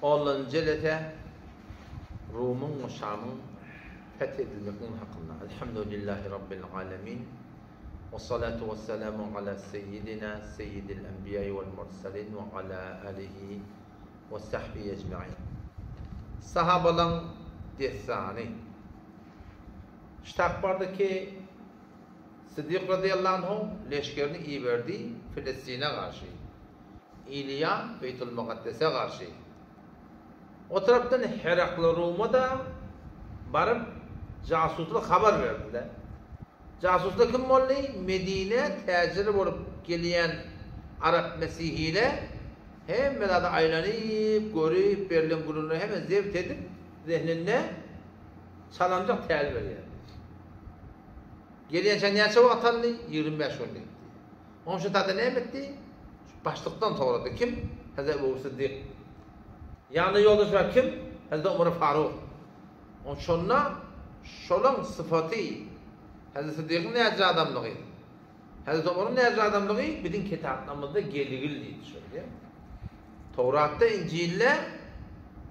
Ondan jelese Rumyň we Şamyň feth edilmekiniň hakynda. Elhamdülillahi Rabbil alemin. We salatu we selamu ala seyyidina seyyidil enbiýai wal mursalin we ala alihi we sahbihi ecmain. Sahabalaň dessany. Ştak bardy ki Siddik razyýallahu anhu leşgerini iberdi Filistine garşy. Iliýa Beýtulmukaddese garşy. O tarapdan Herakly Ruma-da baryp jasuslyk habar berdiler. Jasuslar kim boldy? Medinä täjir bolup gelýän arap mesihile hemme zady aýlanyp, görüp, berlen gürrüňleri hemme zebt edip, zehninde çalamjak täl berýärdi. Gelýänçä näçe wagt aldy? 25 gün diýipdi. Oň şu tada näme etdi? Şu başlykdan sorady. Kim? Hazreti Ebu Syddyk. Ýanynda ýoldaş bar kim? Hazreti Omar Faruk. Oň şonda şolaň sypaty Hazreti Syddygyň näce adamlygy, Hazreti Omaryň näce adamlygy biziň kitaplarymyzda geligil diýdi şol diýýär. Towratda, Injilde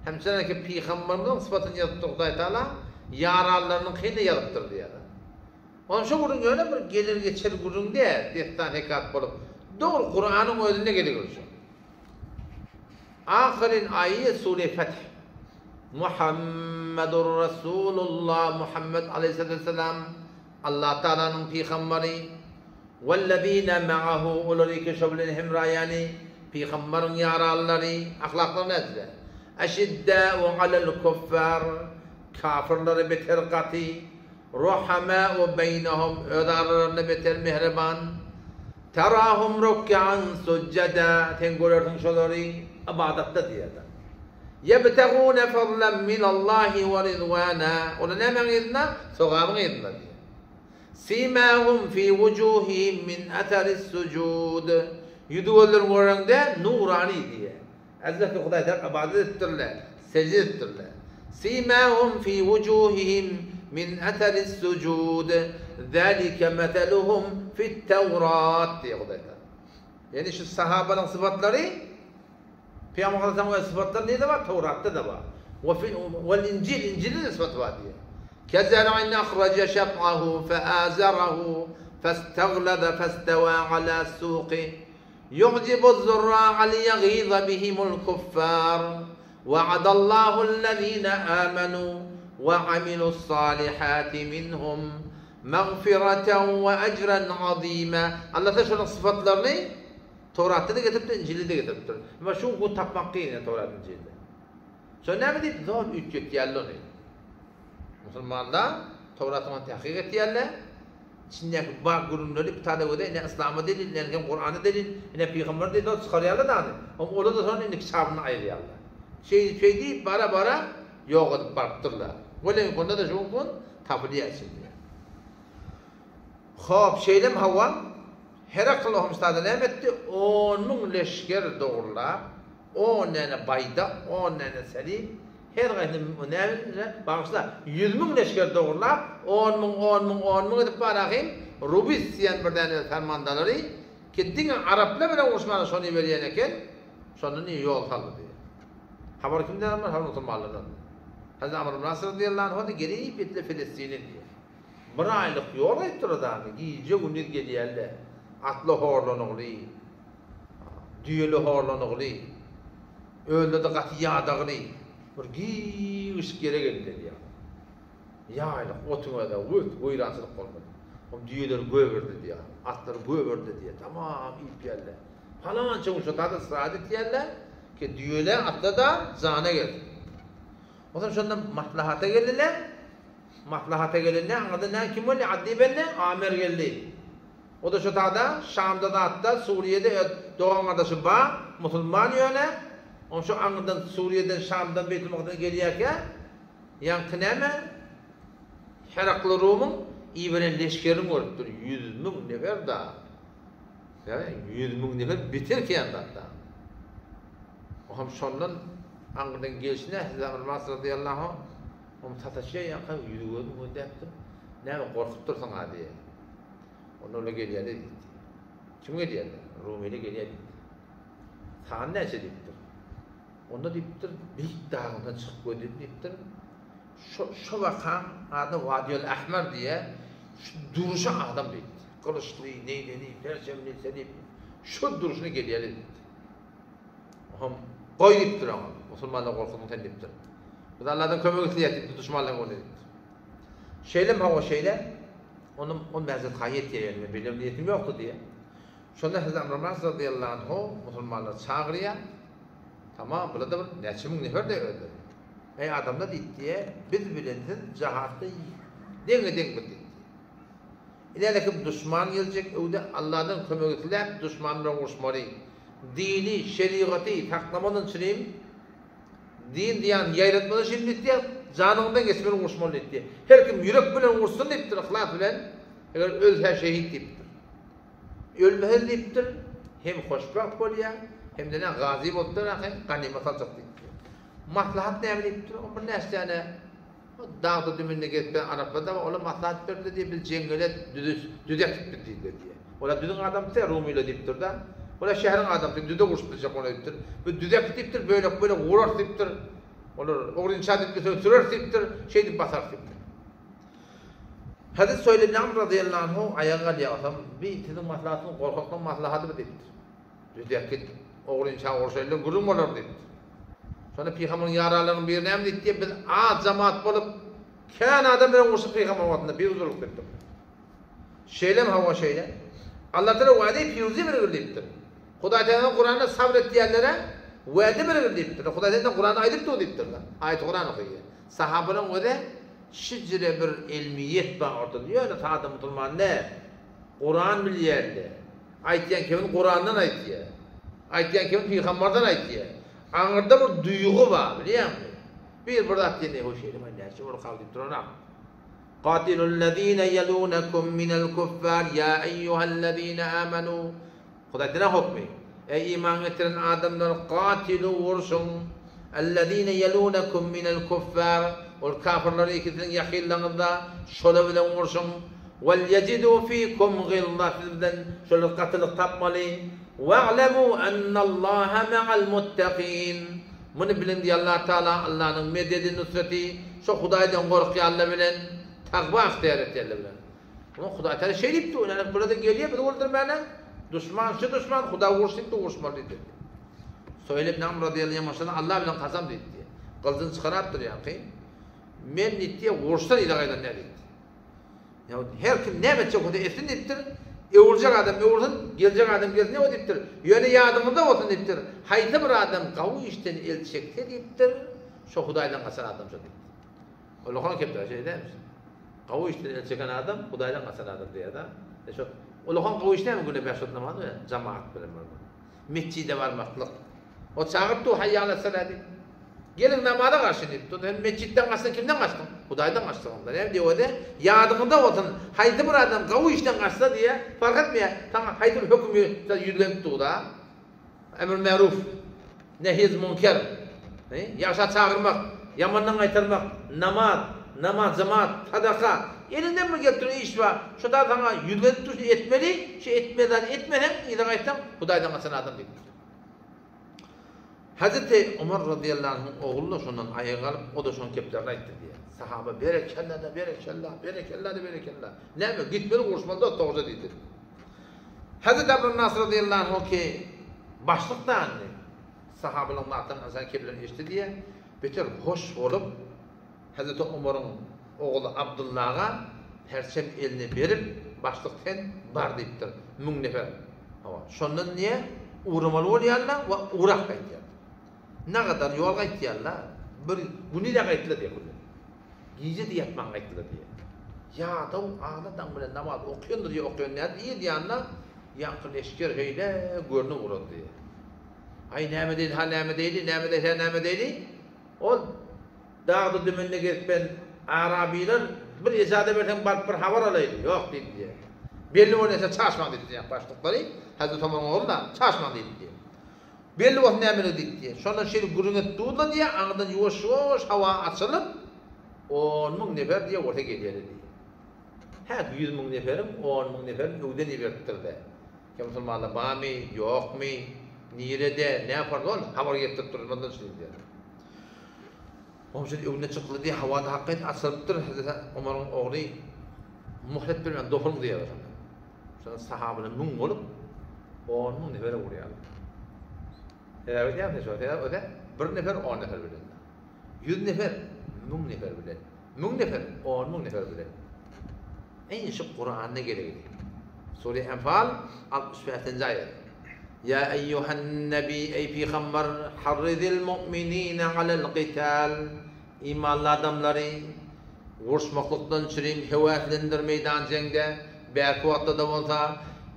hemçeneki pygamberimiziň sypatyny ýazypdyr Hudaý Taala, ýaranlarynyňkyny ýazypdyr diýýär. Onam şo gürrüň ýöne bir geler-geçer gürrüň däl, dessan-hekaýat bolup, dogry Kuranyň özünde geligil şo. Ahyryn aýy sure Feth. Muhammedur Rasulullah Muhammed aleýhissalatu wessalam Allah Taalanyň pygambary wellezine ma'ahu olary ki şo bilen hemra ýany pygambaryň ýaranlary ahlaklary nädile? Eşiddâ'u alel kuffar kafirlere beter gaty Ruhamâ'u beýnehum, öz aralarynda beter mähriban. Terahum ruk'an sujjada, sen görersiň şolary ybadatda diýerler. Ýebtegûne fadlan minallahi we ridwana, olar nämäň yzynda? Sogabyň yzynda diýer. Simâhum fî wujuhihim min eseris sujud, ýüzi-gözlerini göreňde nurany diýer. Hezreti Hudaý tarap ybadat edipdirler, sežde edipdirler. Simahum fi wujuhihim min eseris sujud, zalike meseluhum fit-Tewrat diýýär Hudaý Tagala. Ýagny şu sahabalaryň sypatlary Pygamber aleyhissalamyň öz sypatlary nirde bar? Tewratda-da bar. We fi wal Injil, Injilde-de sypaty bar diýýär. Kezer'in ahraja şat'ahu fe'azarahu festaglaza festewa ala suqi Yu'jibu zurra'a liýagiza bihimul kuffar, Wa'adallahu allazina amanu we amilu's-salihati minhum magfireten we ejren azima. Allah Taala şolaryň sypatlaryny Towratda-da getiripdir, Injilde-de getiripdir. Emma şu gün tapmak kyn ýa Towrat Injilde. Şo näme diýip zor üýtgetýärler ony. Musulmanlar Towraty ony tahkyk etýärler. Içindäki bar gürrüňleri bir tane göze ine yslama delil, ine hem Kurana delil, ine pygamber delil ol çykarýarlar da ony. Olar da şony indiki çabyny aýyrýarlar. Şeýdip şeýdip bara bara ýok edip barypdyrlar. Welin onda da şu gün tapylýar içinde. Hop, şeýlem hawa, Herakl Ohmstada näme etdi? On müň leşger dogrulap, on däne baýdak, on däne selip, her gaýsy näme, bagyşla, 100 müň leşger dogrulap, on müň, on müň, on müň edip bar ahym, Rubis diýen bir däne fermandalary, ki diňe araplar bilen uruşmana şony berýän eken, şondan ýol saldy diýýär. Habar kimden almaly? Habar musulmanlardan. Hazreti Amr ibn As radiyallahu anhu gelip ýetdi Filistine diýýär. Bir aýlyk ýol gaýtdyr adamy, gije-gündiz gelýärler. Atly horlanygly, düýeli horlanygly, özleri-de gaty ýadagly, bir giňişik ýere geldiler diýýär. Ýaýlyk, otuň özi, wüt, weýrançylyk bolmady. Ol düýeleri gögerdi diýýär, atlary gögerdi diýýär, tamam iýip geldiler. Palança gün şo taýda istirahat etýärler ki, düýeler, atlar-da jana gelsin. Onsoň şonda maslahata geldiler. Maslahata gelende aňyrdan näme kim geldi? Addy bende Amer geldi. O-da şo tada Şamda zatda Suriýede öz dogan gardaşy ba, musulman ýöne. Oň şo aňyrdan Suriýeden Şamdan Beýtulmukaddes gelýärkä ýaňky näme Herakly Rumyň iberen leşgerini görüpdir. 100 müň nefer da. 100 müň nefer beter kän zatda. O hem şondan aňyrdan gelşine Hezreti Amr ibn As radyýallahu anh Oň sataşýan ýaňka ýüzi-gözüni göndäpdir. Näme gorkupdyrsyň-a diýýär. Onda olar gelýärler diýipdir. Kim gelýärler? Rumylar gelýär diýipdir. Sany näçe diýipdir. Onda diýipdir, beýik dagdan çykyp gördüm diýipdir. Şo şo wakaň ady Wadiýul Ahmar diýýär. Şu duruşy adam diýipdir. Gylyçly, neýzeli, perçemli, selipli. Şu durşuna gelýär diýipdir. Oňam goý diýipdir oňa. Musulmanlar gorkudyň sen diýipdir. Biz Allahdan kömek isleýäris diýipdir, duşmanlaryň öňünde diýipdir. Şeýlemi hawa şeýle. Onuň ol mäzet haýy etýär ýöne men beýle bir niýetim ýokdy diýýär. Şonda Hezreti Amr ibn As razyýallahu anhu musulmanlary çagyrýar. Tamam, bular-da bir näçe müň nefer-de özleri. Eý adamlar diýipdi, biz bilen siz jahatda deňe-deň bir diýipdi. Ileriki kim duşman geljek öwde Allahdan kömek isläp duşman bilen uruşmaly. Dini, şerigaty saklamadan çynym din diýan ýaýratmadan çynym diýipdi, janyňdan geçmeli uruşmaly diýipdi. Her kim ýürek bilen ursun diýipdir, yhlas bilen, eger ölse şehit diýipdir. Ölmese diýipdir, hem hoşbagt bolýar, hem-de ne gazy bolupdyr, hem ganymat aljak diýipdir. Maslahat näme diýipdir, o bir näçe dagda dümende gezip ýören araplar-da bar, olar maslahat berdiler diýip, biz jeňňele düze düze ekip biz diýdiler diýýär. Olar düzüň adamsy, rumylar diýipdir-de. Olar şäheriň adamsy, düze urşup biljek olar diýipdir. Biz düze ekip diýipdir, bölek-bölek urarys diýipdir. Olar ogrynça diýip üstüne süreris diýipdir, şeýdip basarys diýipdir. Hezret Suheýl ibn Amr razyýallahu anhu aýaga galýar, Osam, bi siziň maslahatyňyz gorkaklygyň maslahatymy diýipdir. Düze ekip, ogrynça urşaýly gürrüň bolar diýipdir. Şonda pygamberiň ýaranlarynyň biri näme diýipdir? Biz az jemaat bolup, kän adam bilen urşup pygamber wagtynda bir durduk diýipdir. Şeýlemi hawa şeýle. Allah Teala wada piruzi bergil diýipdir. Hudaý Teala Kuranda sabr et diýenlere wada bergil diýipdir. Hudaý Teala Kuranda aýdyp dur diýipdir. Aýat Kuran okaýar. Sahabalaryň özi şijre bir ilmiýet bar ortada. Ýöne sada musulman däl. Kuran bilýärdi. Aýtýan kimin Kurandan aýtýar. Aýtýan kimin pygambardan aýtýar. Aňyrda bir duýgy bar, bilýäňmi? Bir bir zat diýende, hoş şeýle men näçe bolup galdy diýip duranok. Qatilul-lezine yelunekum minel kuffar ya eyyuhellezine amanu. Hudaý dine hokmy. Eý iman getiren adamlar qatilu urşuň ellezine yelunekum minel kuffar. Ol kafirlary ikisiniň ýakynlaryňyzda şolar bilen urşuň. Wal ýejidu fikum gylza siz bilen şolar gatylyk tapmaly. Wa'lemu ennallaha ma'al muttaqin. Muny biliň diýýär Allah Taala Allanyň mededi nusreti şo Hudaýdan gorkýanlar bilen takwa ygtyýar etýänler bilen. Muny Hudaý Taala şeý diýipdi, ýöne bular-da gelýär bizi öldürmäne. Duşman şu duşman Hudaý urş diýipdi uruşmaly diýdi. Suheýl ibn Amr razyýallahu anhu Allah bilen kasam diýdi. Gylyjyny çykarypdyr ýaňky. Men diýdi, uruşdan yza gaýdan däl diýdi. Ýa her kim näme etjek bolsa etsin diýipdir. Öwürjek adam öwürsin, geljek adam gelsin ýa diýipdir. Ýöne ýadyňyzda bolsun diýipdir. Haýsy bir adam gawy işden el çekse diýipdir, şo Hudaýdan gaçan adam şo diýipdir. Ullakan kepler şeýle dälmi? Gawy işden el çeken adam Hudaýdan gaçan adam diýýär-de. E şo ullakan gawy iş näme günde bäş wagt namaz bilen, jamaat bilen barmak. Metjide barmaklyk. O çagyryp dur haýýa ala sala diýip. Geliň namaza garşy diýip dur. Sen metjitden gaçsaň kimden gaçdyň? Hudaýdan gaçdyň onda. Näme diýip özi? Ýadyňyzda bolsun, haýsy bir adam gawy işden gaçsa diýýär, parh etmeýär, saňa haýsy bir höküm ýüzlenip dur-da. Emr meruf, nehiz munker. Ýagşa çagyrmak, ýamandan gaýtarmak, namaz, namaz, jemaat, sadaka. Eliňden bir gelip duran iş bar. Şo da saňa ýüzlenip dursa etmeli, şu etmeli zady etmeseň, yza gaýtsaň, Hudaýdan gaçan adam diýipdir. Hazreti Omar razyýallahu anhuň ogly-da şondan aýaga galyp, o-da şoň geplerini aýtdy diýýär. Sahaba berekella-da, berekella, berekella-da, berekella. Näme, gitmeli uruşmaly-da sowaşa diýdi. Hazreti Abdul Nasr razyýallahu anhu ki, başlyk dandy. Sahabalaryň zatdan ynsan keplerini eşitdi diýýär. Beter hoş bolup, Hazreti Omaryň ogly Abdyllaga perçem eline berip, başlyk sen bar diýipdir. Müň nefer. Hawa, şondan diýýär, ugramaly bolýarlar we ugrap gaýtýarlar. Nagadar ýol gaýtýarlar. Bir güni-de gaýtdylar diýýär küle. Gije-de ýatman gaýtdylar diýýär. Ýadaw ala daň bilen namaz okaýandyr ýa okaýan däldir, ir ýanyna ýaňky leşger heýle görnüp ugrady diýýär. Aý, näme diýdi, ha näme diýdi, näme diýse näme diýdi? Ol dagda dümende gezip ben arabiler bir ejaza berseň baryp bir habar alaýyn. Ýok diýdi diýýär. Belli bolýança çaşmaň diýdi diýýär başlyklary. Hazreti Omaryň ogly-da çaşmaň diýdi diýýär. Belli bolsun nämeler diýdi diýýär. Şondan şeýle gürrüň edip durdylar diýýär, aňyrdan ýuwaş-ýuwaş hawa açylyp, 10 müň nefer diýýär bolsa gelýärler diýýär. Häki 100 müň neferiň 10 müň neferini öwden iberipdir-de. Ýa musulmanlar barmy, ýokmy? Nirede, näme farz ol, habar getirip durmazdan şeýle diýýär. Onuň üçin öňüne çykdy diýýär, hawada hakyt açylypdyr, Hezreti Omaryň ogly muhlet bermän dokulyň diýýär şonda. Şonda sahabalar müň bolup, on müň nefere urýarlar. Sebäbi diýýär, şo sebäp öte bir nefer on nefer bilen. Ýüz nefer müň nefer bilen. Müň nefer on müň nefer bilen. Eýni şu Kuranda geregidi. Sure Enfal 65-nji aýat. Ýa eýýuhan nebi eý pygamber harrizil mu'minine alel qital imanly adamlary uruşmaklykdan çürim höweslendir meýdan jeňde bärki wagtda-da bolsa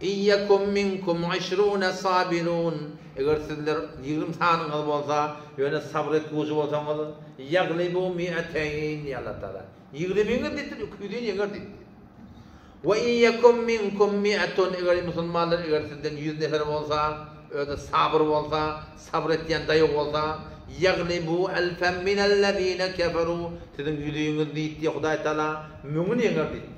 Iýekum minkum işrune sabirun eger sizler 20 sanyňyz bolsa ýöne sabyr etgüji bolsaňyz ýaglibu mi'eteýn diýýär Allah Taala. Ýigrimiňiz diýipdir, iki ýüzüni ýeňer diýipdir. We in ýekum minkum mi'etun eger musulmanlar eger sizden ýüz nefer bolsa, özi sabyr bolsa, sabyr etýän daýaw bolsa, ýaglibu elfen minellezine keferu siziň ýüzüňiz diýipdi Hudaý Taala müňüni ýeňer diýipdi.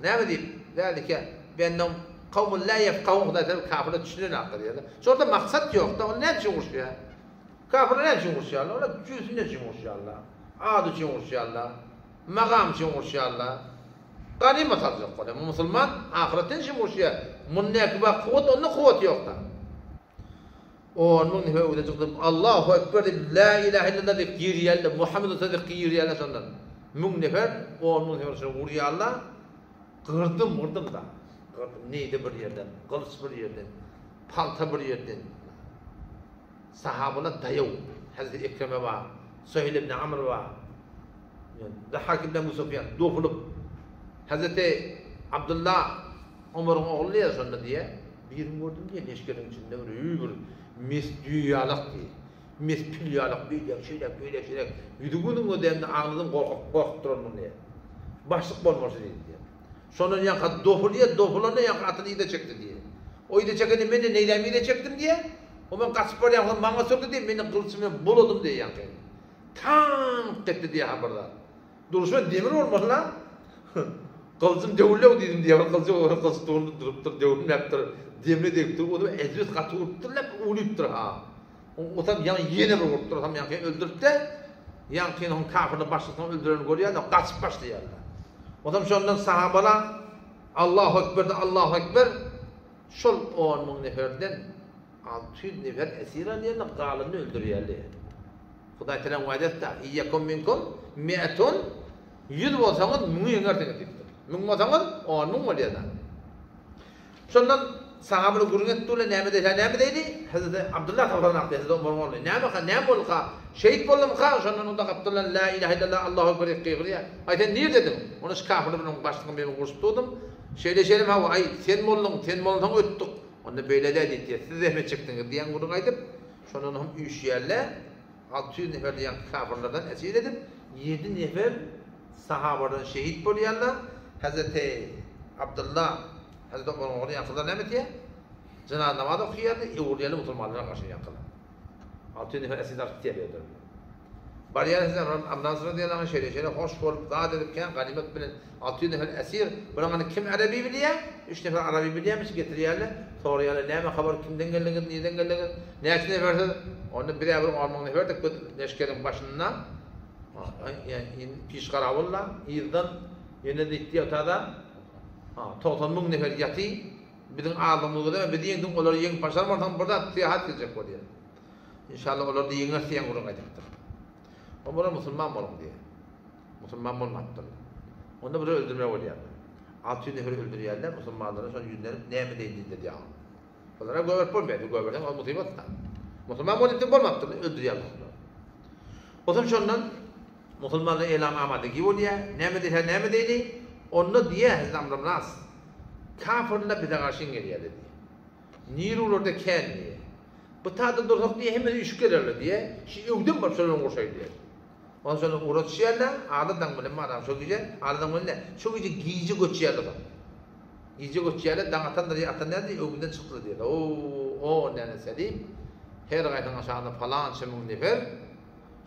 Näme diýip? Zalike biennehum kawmun la ýefkahun Hudaý Taala kafirler düşünenakdyr diýýär. Şurada maksat ýok-da, ol näme üçin uruşýar? Kafirler näme üçin uruşýarlar? Olar jüýsünden üçin uruşýarlar. Ad üçin uruşýarlar. Magam üçin uruşýarlar. Ganymat aljak bolýar. Musulman ahyretden üçin uruşýar. Mundäki bar kuwwat, onda kuwwat ýok-da. On müň nefer öwde çykdy. Allahu ekber diýip, la ilahe illallah diýip girýärler. Muhammed Resulullah diýip girýärler şondan. Müň nefer, on müň nefer şondan urýarlar. Gyrdym, gyrdym da. Gyrdym neýde bir ýerden, gylyç bir ýerden, palta bir ýerden. Sahabalar daýaw. Hezreti Ekreme bar, Suheýl ibn Amr bar. Dahhak ibn Abu Sufýan dogulyp, Hezreti Abdullah Omaryň ogly diýýär şonda diýýär. Birini gördüm diýýär, leşgeriň içinde bir öý bir mes düýe ýalak diýýär. Mes pil ýalak beýläk şeýläk beýläk şeýläk. Ýüzi gözüň gözämde agnyzym gorkup gorkup duranmyň diýýär. Başlyk bolmaşy diýdi diýýär. Şondan ýaňka dopulýar, dopulanda ýaňky atyny yza çekdi diýýär. O yza çekende men-de neýlämi yza çekdim diýýär. O men gaçyp barýan soň maňa sürdi diýýär, men-de gylyçym bilen buladym diýýär ýaňky. Taňk etdi diýýär ha bir zat. Durşuna demir bolmasa-la, gylyjym döwüllew diýdim diýýär, bir gylyjy gylyç durupdyr, döwülmäpdir, demre degipdir, ony eziz gaty urupdyr-la, ulypdyr ha. Otam ýaňy ýene bir urupdyr, otam ýaňky öldüripdi. Ýaňkyny oň kafirler başlysyny öldürenini görýärler, gaçyp başlaýarlar. Otam şondan sahabalar Allahu ekber de Allahu ekber şol 10 müň neferden 600 nefer esir alýarlar, galanyny öldürýärler. Hudaý Teala wada etdi, Iyyakum minkum mi'atun 100 bolsaňyz müňi ýeňersiňiz diýipdir. Müň bolsaňyz 10 müň bolýar. Şondan sahabalar gürrüň etdiler, näme diýse, näme diýdi? Hezreti Abdullah habardan akdy, Hezreti Omaryň ogly. Näme-ka, näme bolduka? Şehit boldumyka? Şondan onda Abdullah la ilahe illallah, Allahu ekber diýip gygyrýar. Aý, sen nirdediň? Onda şu kafirler bilen başlygyň bilen urşup durdum. Şeýle-şeýle hawa, aý, sen bolduň, sen bolsaň ötdük. Onda beýle däl diýdi, siz zähmet çekdiňiz diýen gürrüňi aýdyp, şondan hem üýşýärler. 600 nefer diýen kafirlerden esir edip, ýedi nefer sahabadan şehit bolýarlar. Hezreti Abdullah, Hezreti Omaryň ogly ýaňkylar näme etýär? Jynaza namaz okaýardy, öwrülýärler musulmanlara garşy ýaňkylar. 600 nefer esir alyp gitýärler özleri bilen. Barýar Hezreti Abdullah radiyallahu anh şeýle şeýle hoş bolup zat edip kän ganymat bilen 600 nefer esir, bulaň indi kim arabi bilýär? 3 nefer arabi bilýärmiş getirýärler. Soraýarlar näme habar kimden geldiňiz, nireden geldiňiz? Näçe nefersiz? Onda biz-ä bir 10 müň neferdik biz leşgeriň başynda. Pişgarawulla yzdan ýene diýdi tada 90 müň nefer ýaty biziň aldymyzda biz ýeňdik olary ýeňip başarmasaň bir zat syýahat etjek bolýar. Inşallah olar da ýeňer diýen gürrüň aýdypdyr. Olara musulman boluň diýýär. Musulman bolmapdyr. Onda bir öldürme bolýar. 600 nefer öldürýärler, musulmanlara şony ýüzlenip näme deýin diýdiler ýa. Olara göbert bolmaýar, göberseň ol musybat da. Musulman bolup diýip bolmapdyr, öldürýärler. Otam şondan musulmanlar elam amadegi bolýar. Näme diýse näme diýdi? Onda diýýär Hazret Amr ibn As. Kafirler bize garşy gelýär diýdi. Nirularda kän diýýär. Bu taýda dursak diýýär, hemmesi üýşüp gelerler diýýär. Şu öwden baryp şolaryň urşaýyn diýýär. Ondan soň ugra düşýärler, aly daň bilen adam şo gije, aly daň bilen däl, şo gije gije göçýärler soň. Gije göçýärler, daň atandyr ýa atan däl diýip, öwgüden çykdylar diýýärler. O, o näme diýip, her gaýsynyň aşagynda palança müň nefer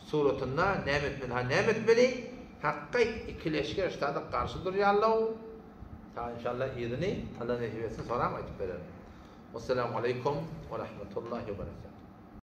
suratynda näme etmeli, ha näme etmeli? Hakgaýt iki leşger ştada garşy durýarlar. Ta inşallah yzyny Allah nesip etsin soram aýdyp bererin. Wessalamu aleýkum we rahmetullahi we berekatuh.